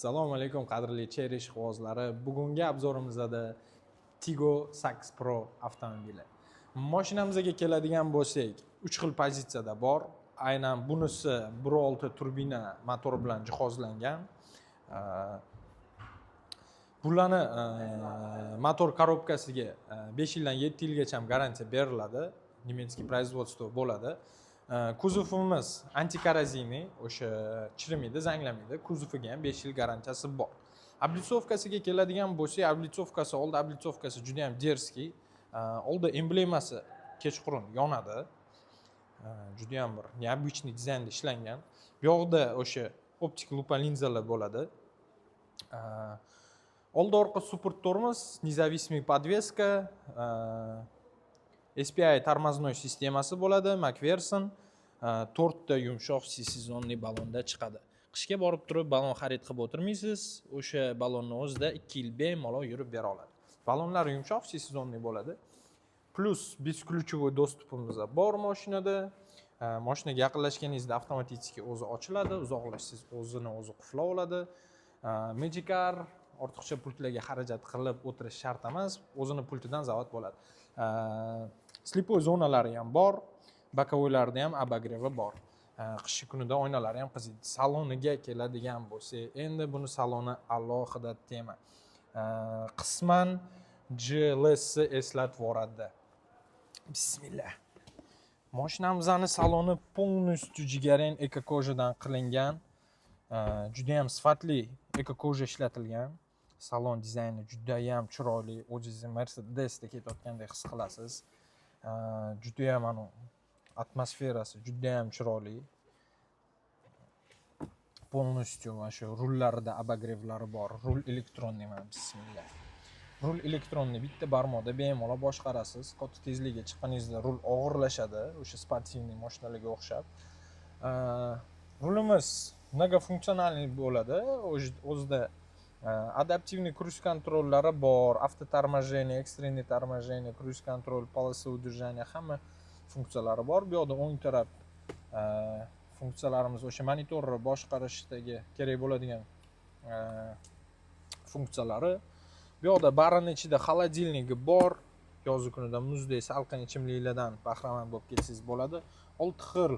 Assalomu alaykum, qadrli Chery ishqibozlari. Bugungi обзор imizda Tiggo 8 Pro avtomobili. Mashinamizga keladigan bo'lsak, 3 xil pozitsiyada bor. Aynan bunisi 1.6 turbina motor bilan jihozlangan. Bularni motor korobkasiga 5 yildan 7 yilgacha garantiya beriladi. Немецкий производство bo'ladi. Kuzovimiz антикоррозийный, o'sha chirimaydi, zanglamaydi. Kuzoviga ham 5 yil garantiyasi bor. Облицовка siga keladigan bo'lsak, облицовка si, oldi облицовка si juda ham дерзкий. Oldi emblemasi kechqurun yonadi. Juda ham bir необычный dizaynda ishlangan. Bu yoqda o'sha optik lupa linzalar bo'ladi. Oldi orqa суппорт tormoz, независимый подвеска, SPI тормозной sistemasi bo'ladi, McPherson, to'rtta yumshoq сезонный ballonda chiqadi. Qishga borib turib ballon xarid qilib o'tirmaysiz, o'sha ballonni o'zida 2 yil bemalol yurib bera oladi. Ballonlari yumshoq, сезонный bo'ladi. Плюс бесключевой доступ imiz bor mashinada. Mashinaga yaqinlashganingizda avtomatik o'zi ochiladi, uzoqlashsangiz o'zini o'zi qulflab oladi. Magicar ortiqcha pultlarga xarajat qilib o'tirish shart emas, o'zini pultidan zavod bo'ladi. Слепой zonalari ham bor, боковой larda ham обогрев i bor. Qishki kunida oynalari ham qiziydi. Saloniga keladigan bo'lsak, endi buni saloni alohida tema. Qisman GLS eslatib yuboradi. Bismillah. Mashinamizni saloni полностью jigarrang эко-кожа dan qilingan. Juda ham sifatli эко-кожа ishlatilgan. Salon dizayni juda ham chiroyli. O'zingizni Mercedesda ketayotgandek his qilasiz. Juda ham anu atmosferasi juda ham chiroyli. Полностью mana shu rullarida обогрев lari bor. Rul электронный, mana, bismillah, rul электронный, bitta barmoqda bemalol boshqarasiz. Katta tezlikka chiqqaningizda rul og'irlashadi, o'sha спортивный mashinalarga o'xshab. Rulimiz многофункциональный bo'ladi, o'zida адаптивный круиз-контроль lari bor, автоторможение, экстренный торможение, круиз-контроль, полоса удержания, hamma funksiyalari bor. Bu yoqda o'ng taraf funksiyalarimiz, o'sha monitorni boshqarishdagi kerak bo'ladigan funksiyalari. Bu yoqda barini ichida холодильник i bor, yozi kunida muzdek salqin ichimliklardan bahramand bo'lib ketsangiz bo'ladi. Olti xil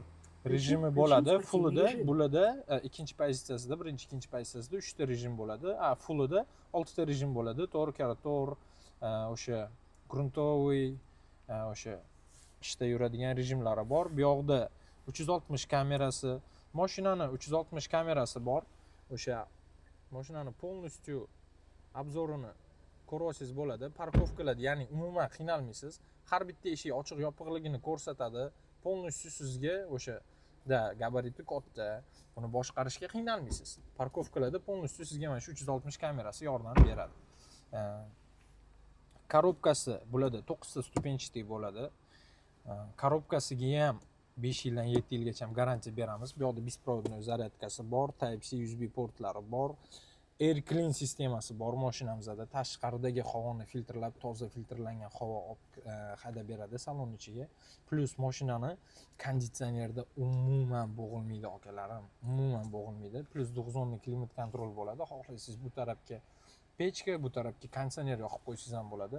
rejimi bo'ladi. Fullida bularda ikkinchi pozitsiyasida, birinchi, ikkinchi pozitsiyasida uchta rejim bo'ladi, a fullida oltita rejim bo'ladi: to'rt karra to'rt, o'sha грунтовый, o'sha ishda yuradigan rejimlari bor. Bu yoqda 360 kamerasi, mashinani 360 kamerasi bor. O'sha mashinani полностью обзор ini ko'rib olsangiz bo'ladi. Парковка larda, ya'ni umuman qiynalmaysiz, har bitta eshik ochiq yopiqligini ko'rsatadi полностью sizga. O'sha да, габарит i katta, buni boshqarishga qiynalmaysiz. Парковка larda полностью sizga mana shu 360 kamerasi yordam beradi. Коробка si bo'ladi, to'qqizta ступенчатый bo'ladi. Коробка siga ham 5 yildan 7 yilgacha garantiya beramiz. Bu yoqda беспроводной зарядка si bor, Type C, USB portlari bor, Air Clean sistemasi bor mashinamizda. Tashqaridagi havoni filtrlab, toza filtrlangan havo olib haydab beradi salon ichiga. Плюс mashinani konditsionerda umuman bo'g'ilmaydi, akalarim, umuman bo'g'ilmaydi. Плюс двухзонный климат-контроль bo'ladi. Xohlasangiz, bu tarafga pechka, bu tarafga konditsioner yoqib qo'ysangiz ham bo'ladi.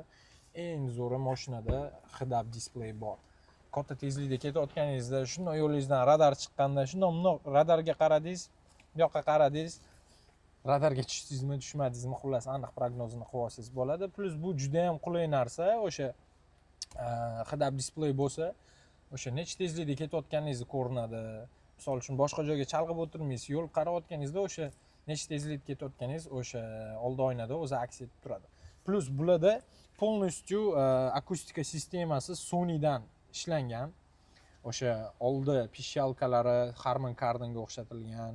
Eng zo'ri, mashinada head-up display bor. Katta tezlikda ketayotganingizda shundoq yo'lingizdan radar chiqqanda, shundoq mundoq radarga qaradingiz, bu yoqqa qaradingiz, radarga tushdingizmi, tushmadingizmi, xullas, aniq prognozini qilib olsangiz bo'ladi. Плюс bu judayam qulay narsa, o'sha head-up display bo'lsa, o'sha necha tezlikda ketayotganingizni ko'rinadi. Misol uchun, boshqa joyga chalg'ib o'tirmaysiz, yo'l qarayotganingizda o'sha necha tezlikda ketayotganingiz o'sha oldi oynada o'zi aks etib turadi. Плюс bularda полностью akustika sistemasi Sonydan ishlangan. O'sha oldi пищалка lari Harman Kardonga o'xshatilgan,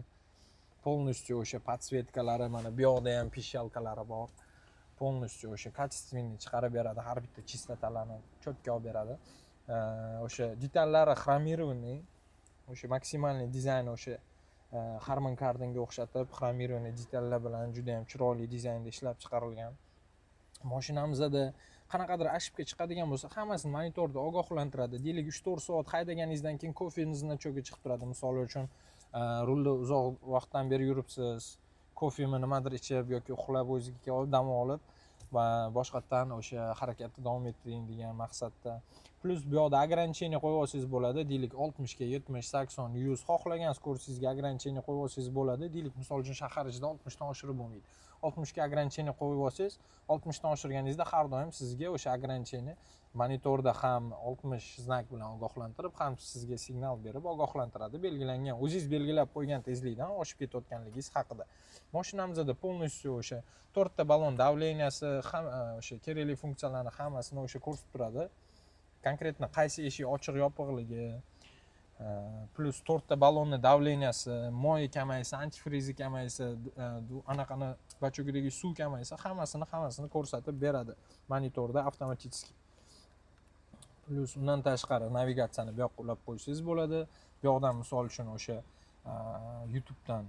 полностью o'sha подсветка lari, mana bu yoqda ham пищалка lari bor, полностью o'sha качественный chiqarib beradi, har bitta частота larni четко olib beradi. O'sha detallari хромированный, o'sha максимальный dizayn, o'sha Harman Kardonga o'xshatib хромированный detallar bilan juda yam chiroyli dizaynda ishlab chiqarilgan. Mashinamizda qanaqadir ошибка chiqadigan bo'lsa, hammasini monitorda ogohlantiradi. Deylik, 3-4 soat haydaganingizdan keyin kofeni значок i chiqib turadi. Misol uchun, rulda uzoq vaqtdan beri yuribsiz, Kofemi, nimadir ichib yoki uxlab, o'ziga kelib, dam olib va boshqatdan o'sha harakatni davom ettiring degan maqsadda. Плюс bu yoqda ограничение qo'yib olsangiz bo'ladi. Deylik, 60 ga, 70, 80, 100, xohlagan скорость ingizga ограничение qo'yib olsangiz bo'ladi. Deylik, misol uchun, shahar ichida 60 dan oshirib bo'lmaydi. 60 ga ограничение qo'yib olsangiz, 60 dan oshirganingizda har doim sizga o'sha ограничение monitorda ham 60 знак bilan ogohlantirib, ham sizga signal berib ogohlantiradi belgilangan, o'zingiz belgilab qo'ygan tezlikdan oshib ketayotganligingiz haqida. Mashinamizda полностью o'sha to'rtta balon давления si ham, o'sha kerakli funksiyalarni hammasini o'sha ko'rsatib turadi, конкретно qaysi eshik ochiq yopiqligi, плюс to'rtta ballonni давления si, moyi kamaysa, antifrizi kamaysa, anaqani, бачок idagi suv kamaysa, hammasini ko'rsatib beradi monitorda avtomatически. Плюс undan tashqari navigatsiyani bu yoqqa ulab qo'ysangiz bo'ladi. Bu yoqdan, misol uchun, o'sha YouTubedan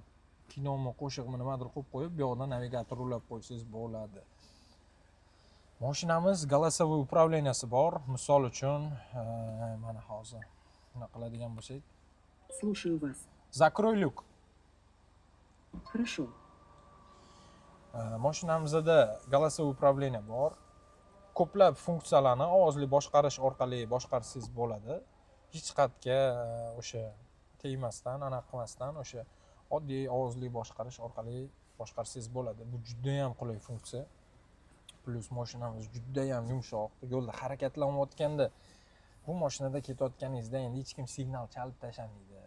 kinomi, qo'shiqmi, nimadir qo'yib qo'yib, bu yoqdan navigator ulab qo'ysangiz bo'ladi. Moshinamiz голосовой управления si bor. Misol uchun, mana hozir nima qiladigan bo'lsak, Слушаю вас. Закрой люк. Хорошо. Moshinamizda голосовой управление bor. Ko'plab funksiyalarni ovozli boshqarish orqali boshqarsangiz bo'ladi. Hech qayerga o'sha tegmasdan, anaqa qilmasdan, o'sha oddiy ovozli boshqarish orqali boshqarsangiz bo'ladi. Bu judayam qulay funksiya. Плюс moshinamiz judayam yumshoq yo'lda harakatlanayotganda. Bu moshinada ketayotganingizda endi hech kim signal chalib tashlamaydi,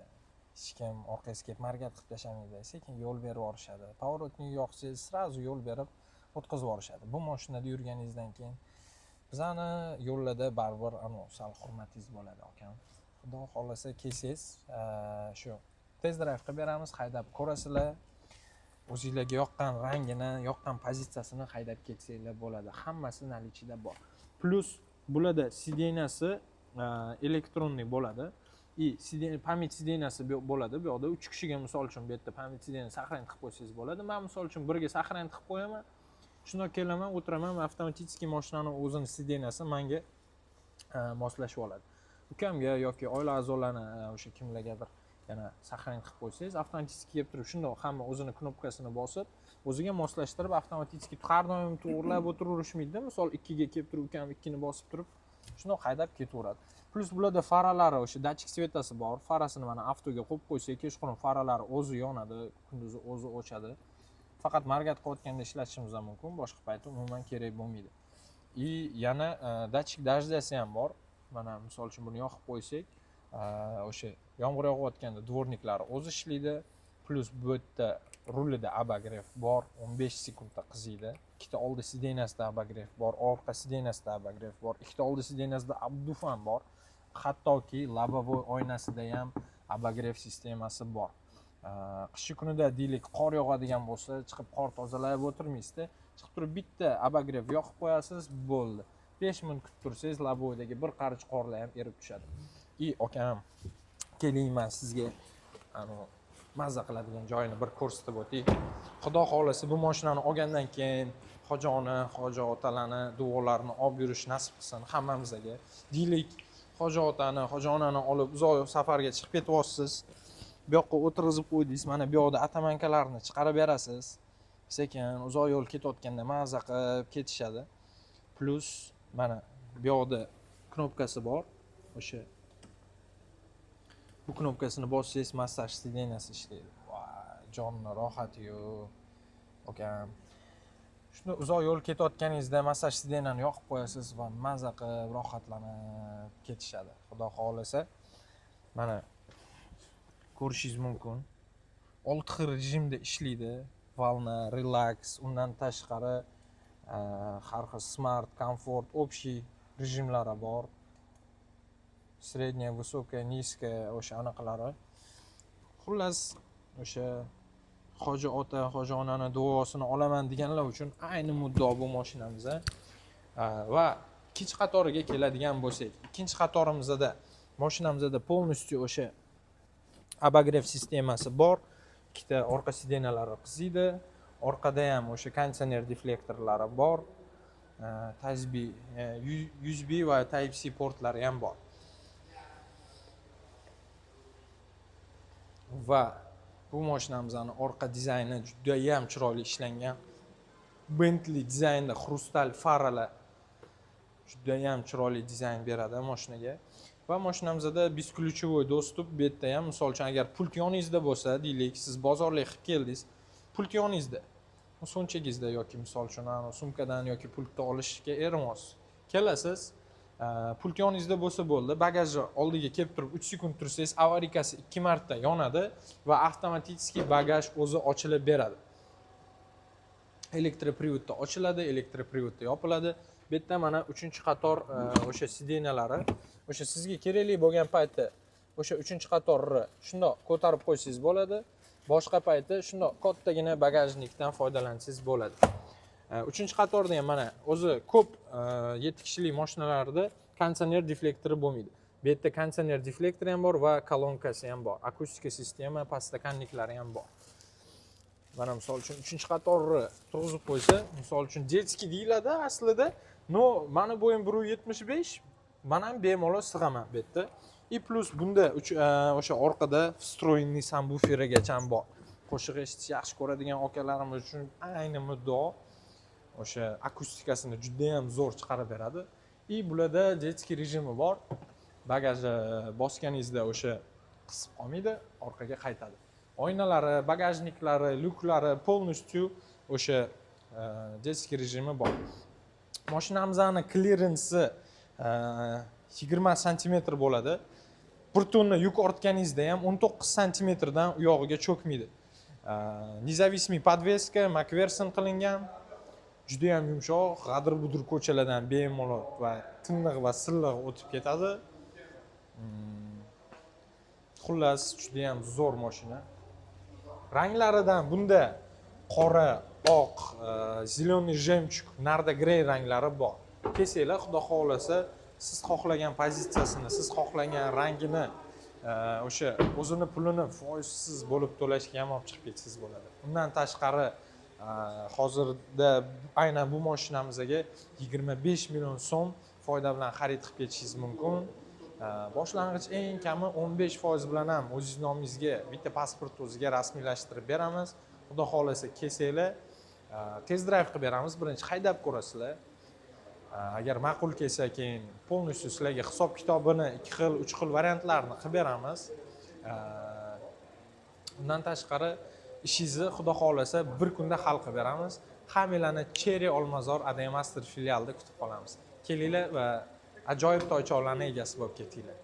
hech kim orqangizga kelib моргать qilib tashlamaydi, sekin yo'l berib yuborishadi. Поворотник yoqsangiz, сразу yo'l berib o'tkazib yuborishadi. Bu moshinada yurganingizdan keyin bizani yo'llarda baribir anavi sal hurmatingiz bo'ladi, akam. Xudo xohlasa, kelsangiz, shu test drive qilib beramiz, haydab ko'rasizlar. O'zinglarga yoqqan rangini, yoqqan pozitsiyasini haydab ketsanglar bo'ladi, hammasi наличие da bor. Плюс bularda сиденья si электронный bo'ladi и память сиденья si bo'ladi. Bu yoqda uch kishiga, misol uchun, bu yerda память сиденья сохранить qilib qo'ysangiz bo'ladi. Man, misol uchun, birga сохранить qilib qo'yaman, shundoq kelaman, o'tiraman, avtomatически moshinani o'zini сиденья si manga moslashib oladi. Ukamga yoki oila a'zolarini, o'sha kimlargadir yana сохранить qilib qo'ysangiz, avtomatически kelib turib, shundoq hamma o'zini knopkasini bosib, o'ziga moslashtirib, avtomatически har doim to'g'irlab o'tiraverishmaydida. Misol, ikkiga kelib turib, ukam ikkini bosib turib, shundoq haydab ketaveradi. Плюс bularda faralari, o'sha датчик света si bor. Farasini mana avtoga qo'yib qo'ysak, kechqurun faralari o'zi yonadi, kunduzi o'zi o'chadi. Faqat моргать qilayotganda ishlatishimiz ham mumkin, boshqa payti umuman kerak bo'lmaydi. И yana датчик дождя si ham bor. Mana, misol uchun, buni yoqib qo'ysak, o'sha yomg'ir yog'ayotganda дворник lari o'zi ishlaydi. Плюс bu yerda rulida обогрев bor, 15 sekundda qiziydi. Ikkita oldi сиденья sida обогрев bor, orqa сиденья sida обогрев bor, ikkita oldi сиденья sida обдув ham bor, hattoki лобовой oynasida ham обогрев sistemasi bor. Qishki kunida, deylik, qor yog'adigan bo'lsa, chiqib qor tozalab o'tirmaysizda, chiqib turib bitta обогрев yoqib qo'yasiz, bo'ldi. 5 minut kutib tursangiz, лобовой dagi bir qarich qorlar ham erib tushadi. И akam, keling, man sizga anavi mazza qiladigan joyini bir ko'rsatib o'tay. Xudo xohlasa, bu moshinani olgandan keyin hoji ona, hoji otalarni duolarini olib yurish nasib qilsin hammamizga. Deylik, hoji otani, hoji onani olib uzoq safarga chiqib ketyapsiz, bu yoqqa o'tirg'izib qo'ydingiz, mana bu yoqda оттоманка larni chiqarib berasiz, sekin uzoq yo'l ketayotganda maza qilib ketishadi. Плюс mana bu yoqda knopkasi bor, o'sha bu knopkasini bossangiz, massaj сиденья si ishlaydi. Voy, jonni rohati yo'q, akam. Shunda uzoq yo'l ketayotganingizda massaj сиденья ni yoqib qo'yasiz va maza qilib, rohatlanib ketishadi. Xudo xohlasa, mana ko'rishingiz mumkin, olti xil rejimda ishlaydi: волна, релакс, undan tashqari har xil smart, комфорт, общий rejimlari bor, средняя, высокая, низкая, o'sha anaqalari. Xullas, o'sha hoji ota, hoji onani duosini olaman deganlar uchun ayni muddao bu mashinamiz. Va ikkinchi qatoriga keladigan bo'lsak, ikkinchi qatorimizda, mashinamizda полностью o'sha обогрев sistemasi bor, ikkita orqa сиденья lari qiziydi, orqada ham o'sha konditsioner deflektorlari bor, Type B, USB va Type C portlari ham bor. Va Bu mashinamizni orqa dizayni judayam chiroyli ishlangan. Bentley dizaynda хрусталь faralar judayam chiroyli dizayn beradi mashinaga. Va mashinamizda бесключевой доступ bu yerda ham. Misol uchun, agar pult yoningizda bo'lsa, deylik, siz bozorlik qilib keldingiz, pult yoningizda, cho'ntagingizda yoki, misol uchun, anavi sumkadan yoki pultni olishga erinmaysiz, kelasiz, pult yoningizda bo'lsa bo'ldi, bagajni oldiga kelib turib 3 sekund tursangiz, аварийка si ikki marta yonadi va avtomatik bagaj o'zi ochilib beradi. Электропривод da ochiladi, электропривод da yopiladi. Bu yerda mana uchinchi qator o'sha сиденья lari, o'sha sizga kerakli bo'lgan payti o'sha uchinchi qatorni shundoq ko'tarib qo'ysangiz bo'ladi, boshqa payti shundoq kattagina багажник dan foydalansangiz bo'ladi. Uchinchi qatorda ham mana o'zi ko'p 7 kishilik mashinalarda konditsioner deflektori bo'lmaydi. Bu yerda konditsioner deflektori ham bor va kolonkasi ham bor, akustika sistema, подстаканник lari ham bor. Mana, misol uchun, uchinchi qatorni turg'izib qo'ysa, misol uchun, детский deyiladi aslida, но mani bo'yim 1,75, man ham bemalol sig'aman bu yerda. И плюс bunda o'sha orqada встроенный сабвуфер igacha ham bor. Qo'shiq eshitish yaxshi ko'radigan akalarimiz uchun ayni muddao, o'sha akustikasini judayam zo'r chiqarib beradi. И bularda детский rejimi bor, bagajni bosganingizda o'sha qisib qolmaydi, orqaga qaytadi. Oynalari, багажник lari, lyuklari полностью o'sha детский rejimi bor. Mashinamizni klirensi 20 santimetr bo'ladi. 1 tonna yuk ortganingizda ham 19 santimetrdan u yog'iga cho'kmaydi. Независимый подвеска, Макферсон qilingan, judayam yumshoq, g'adir budir ko'chalardan bemalol va tiniq va silliq o'tib ketadi. Xullas, judayam zo'r mashina. Ranglaridan bunda qora, oq, зеленый жемчуг, narda grey ranglari bor. Kelsanglar, xudo xohlasa, siz xohlagan pozitsiyasini, siz xohlagan rangini, o'sha o'zini pulini foizsiz bo'lib to'lashga ham olib chiqib ketsangiz bo'ladi. Undan tashqari, hozirda aynan bu mashinamizga 25 million so'm foyda bilan xarid qilib ketishingiz mumkin. Boshlang'ich eng kami 15% bilan ham o'zingiz nomingizga bitta pasport o'ziga rasmiylashtirib beramiz. Xudo xohlasa, kelsanglar, test drive qilib beramiz, birinchi haydab ko'rasizlar. Agar ma'qul kelsa, keyin полностью sizlarga hisob kitobini ikki xil, uch xil variantlarni qilib beramiz. Undan tashqari, ishingizni, xudo xohlasa, bir kunda hal qilib beramiz. Hammanglarni Chery Olmazor ADM Master filialida kutib qolamiz. Kelinglar va ajoyib toychoqlarni egasi bo'lib ketinglar.